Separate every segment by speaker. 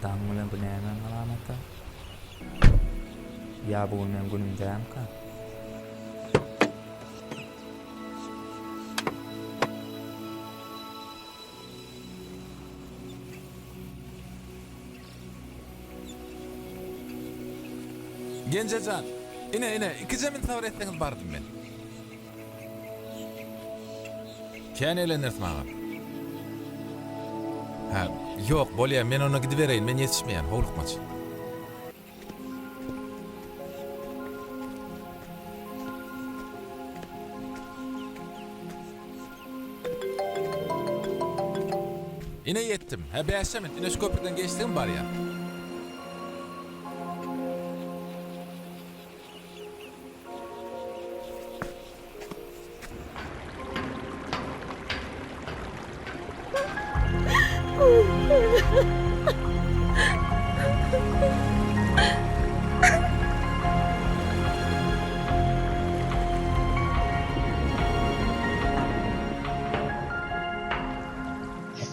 Speaker 1: Daň bilen bu nämäň alamaty? Ýa bu gün meň günüm dälmika?
Speaker 2: Genje jan, ine, ine, ikije min sabyr etseňiz bardym men. Kän eglendiris maňa. Hä, ýok, bolýa, men onda gidibereýin, men ýetişmeýän, howlukmaç. Ine ýetdim. Hä, bäşje minut, ine şu köprüden geçdigim barýan.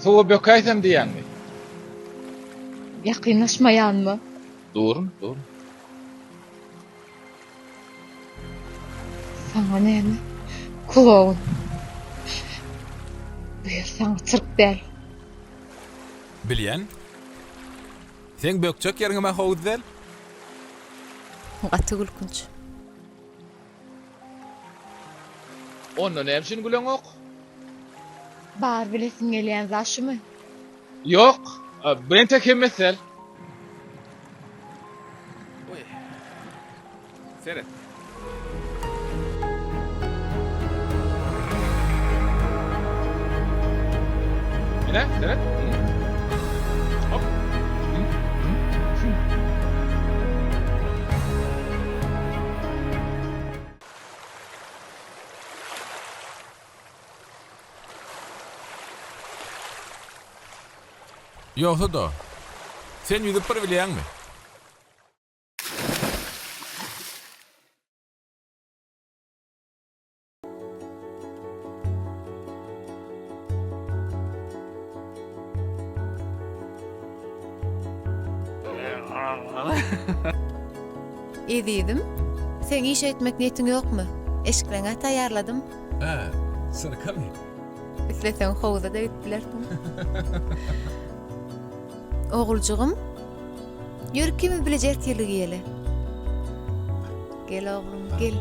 Speaker 3: Suwa bökäýsem diýýäňmi?
Speaker 4: Ýakynlaşma ýanyma.
Speaker 3: Durun, durun.
Speaker 4: Saňa näme? Kloun. Bu ýer saňa sirk däl.
Speaker 2: Bilýän. Seň bökjek ýeriňem-ä howuz däl.
Speaker 4: Gaty gülkünç.
Speaker 3: Onda näme üçin güleňok?
Speaker 4: Bar bilesiň gelýän zat şumy?
Speaker 3: Ýok, bu entek hemmesi däl.
Speaker 2: Oý. Seret.
Speaker 3: Ine, seret. Hop.
Speaker 2: Ýogsa-da, sen ýüzüp bir bilýäňmi?
Speaker 4: Ezizim, seň işe gitmek niýetiň ýokmy? Eşikleňä taýýarladym.
Speaker 2: Hä, syrkamy?
Speaker 4: Isleseň howuza-da gidip bilersiň. Oguljygym, ýör ikimiz bileje ertirlik iýeli. Gel oglum, gel.